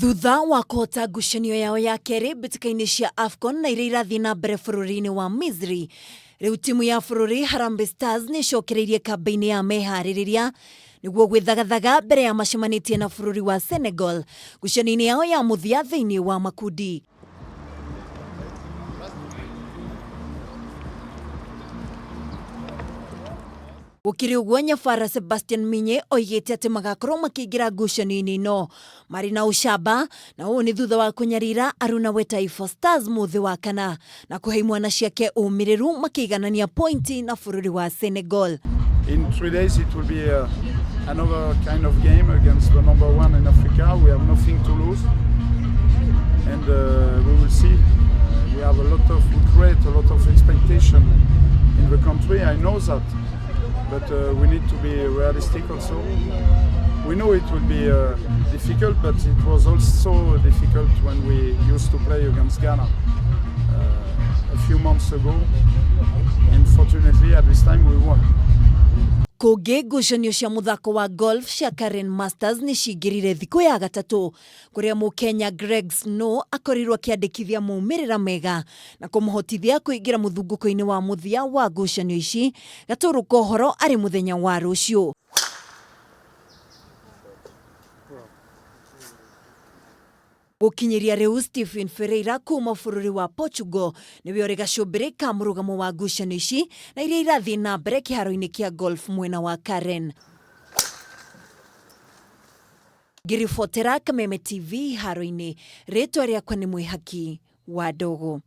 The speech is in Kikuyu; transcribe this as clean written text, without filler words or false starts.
Thutha wa kũhota ngucanio yao ya kerĩ mbĩtĩka-inĩ cia AFCON na iria irathiĩ na mbere bũrũri-inĩ wa Misri, rĩu timu ya bũrũri Harambee Stars nĩ ĩcokereirie kambĩ-inĩ ya meharĩrĩria nĩguo gwĩthagathaga mbere ya macemanĩtie na bũrũri wa Senegal ngucanio-inĩ yao ya mũthia thĩinĩ wa makundi. Gũkĩrĩ ũguo, Nyabara Sebastian Minye oigĩte atĩ magakorwo makĩingĩra ngucanio-inĩ ĩno marĩ na ũcamba, na ũũ nĩ thutha wa kũnyarira Aruna we Taifa Stars mũthĩ wa kana na kũhe imwana ciake ũmĩrĩru makĩiganania pointi na bũrũri wa Senegal. In 3 days it will be another kind of game against the number one in Africa. We have nothing to lose and we will see. We have a lot of, we create a lot of expectation in the country. I know that, but we need to be realistic also. We know it will be difficult, but it was also difficult when we used to play against Ghana a few months ago. And fortunately, at this time we won. Kũngĩ, ngucanio cia mũthako wa golf cia Karen Masters nĩ cingĩrire thikũ ya gatatũ kũrĩa mũkenya Greg Snow akorirwo akĩandĩkithia maumĩrĩra mega na kũmũhotithia kũingĩra mũthungũko-inĩ wa mũthia wa ngucanio ici gatũrũ ka ũhoro arĩ mũthenya wa rũciũ. Gũkinyĩria rĩu, Stephen Ferreira kuma bũrũri wa Portugal nĩwe ũrĩ gacũmbĩrĩ ka mũrũgamo wa ngucanio ici na iria irathiĩ na mbere kĩharo-inĩ kĩa golf mwena wa Karen. Ngĩribotera Kameme TV haro-inĩ, rĩtwa rĩakwa nĩ Mwĩhaki wa Ndogo.